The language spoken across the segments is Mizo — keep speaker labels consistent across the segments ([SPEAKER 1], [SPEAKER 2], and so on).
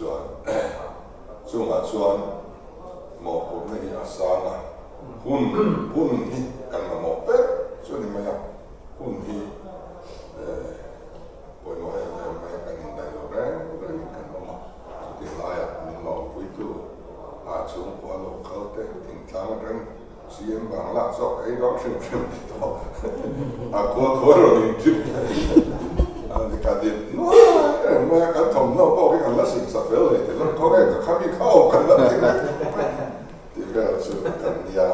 [SPEAKER 1] Chuan chungah chuan mawhphurhna hi a sang a, hun hun hi kan mamawh ber chu a ni mai a, hun hi pawimawh em em mai a, kan indaih lo reng rengin kan awm a, chutih laiah min mawhpuitu a chhungkua lo kal te thingtlang atang CM Bangla zawk ei dawn hrim hrim ni tawh a khua khua rawn in trip a ni ka din nuai reng mai a, kan thawmhnaw pawh khi kan la singsa fel leh thei lo, khawnge ka khami kha awm kan la ti mai tih vel chu kan nia.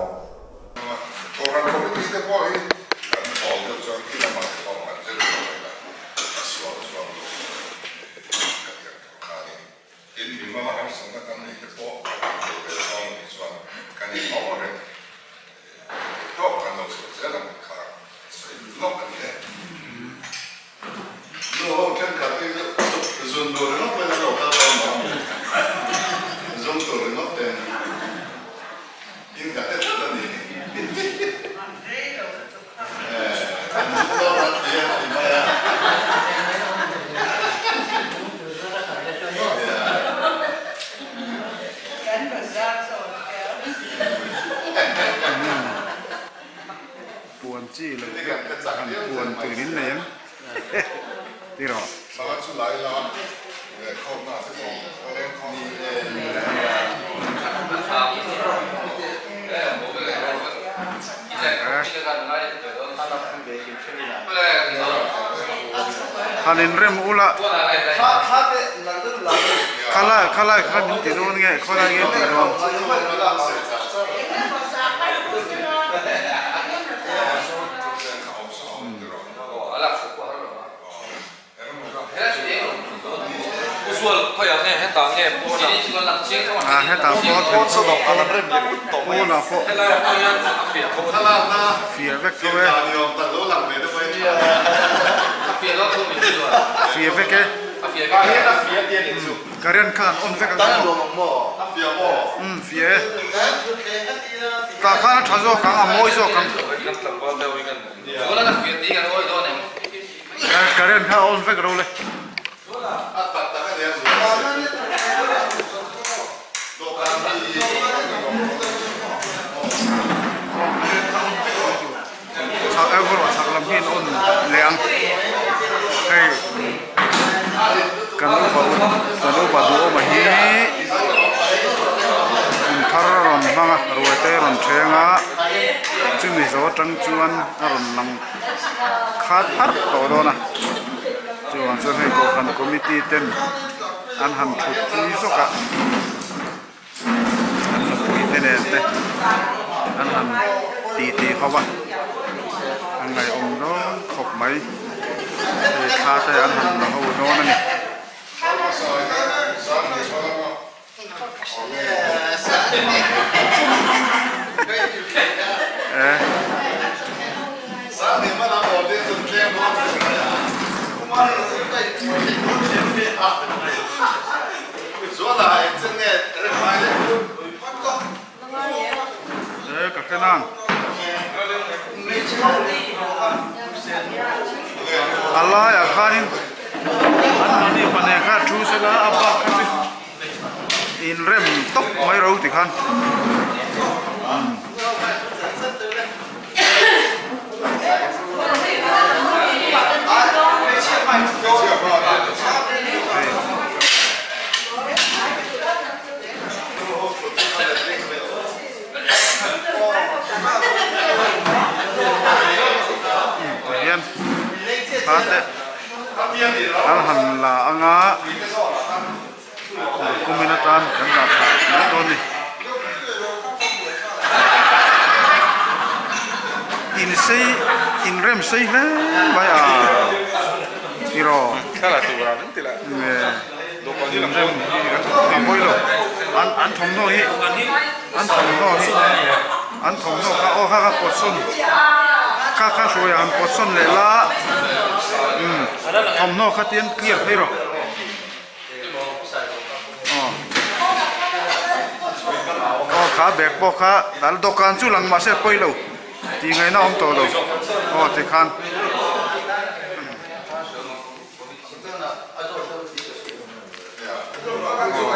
[SPEAKER 1] Kohhran committee te pawh hi kan awl deuh chuan khi lamah te pawh kan zir tawh mai la, a sual chuang lo ka ti ang tawh khanin. Tin, mimala harsatna kan neih te pawh kan inhmuh ve dawn a nih chuan kan inhmawh reng thei tawk kan lo chhuah zel ang tih kha sawi lawk a ni e.
[SPEAKER 2] Nu ho thenkhat hi zun tur ringawt pawhin an lo kal dawn lo a mi? Zum tur ringawt ten in ka hre tlat a ni.
[SPEAKER 3] Puan chi lo deuh han puan tur in nei ang tiraw. Han inrem ula khalai khalai kha min ti dawn nge khawlai nge ti dawn. Ah hetah pawh pawnah pawh fiah vek tho e fiah vek e current kha an on vek ang umm fiah e tah khan a tha zawk ang a mawi zawk ang. Current kha a on vek ro le. Chhak erawh chhak lam hi an on leh ang. Hei kan upa kan upa duhawma hi kum thar a rawn hmang a ruai te a rawn thleng a chumi zo atang chuan a rawn lang. Khat har tawh dawn a, chuvang chuan hei kohhran committee ten an han thut pui zawk a, an nupui te nen te an han ti ti ho a, an ngaihawm dawn khawp mai, hei thla te an han la ho dawn a ni. E ka hre nang a laiah khanin an mahni pahnih kha thu sela a bak kha chu inrem tawp mai ro ti khan Tihian thla te an han la anga kumin atan kan dah thlah mai dawn a ni. In sei in rem sei hle mai a tiraw. Inrem hi a pawi lo an an thawmhnaw hi an thawmhnaw hi an thawmhnaw kha aw kha kha pawt sawn kha kha hruai ah han pawt sawn leh la umm thawmhnaw kha tian clear phei rawh aw aw kha bag pawh kha dawhkan chu lang mahse a pawi lo tih ngaihna a awm tawh lo aw tikhan. Video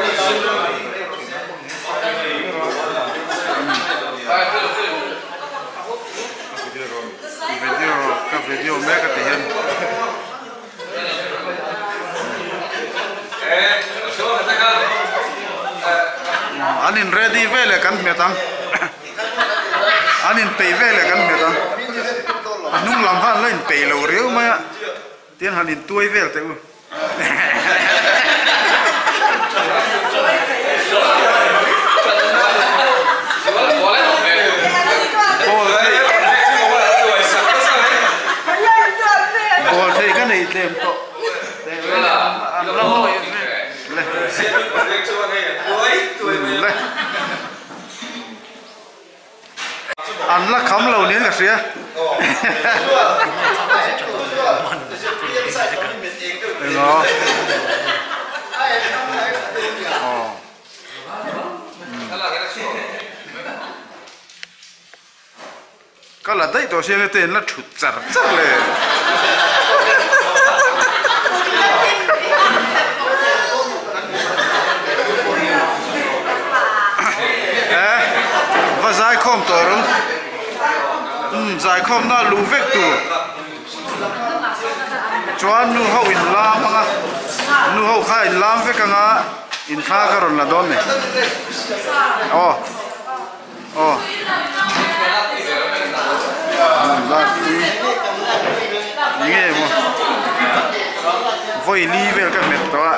[SPEAKER 3] ka video mek a ti hian. An in ready vel eh kan hmet ang an in peih vel eh kan hmet ang a hnung lam khan la in peih lo riau mai a tian han in tuai vel teh u. Ball thei ka nei tlem tawh an la hawi le le An la kham lo niin ka hria. Engah? Aw. Ka la daih tawh sia nge te an la thut char char le. Eh va zaikhawm tawh ru umm zaikhawm na luh vek tur chuan nu ho in lam anga nu ho kha in lam vek anga in thla ka rawn la dawn ni aw. Aw nge maw vawi li vel ka hmet tawh a.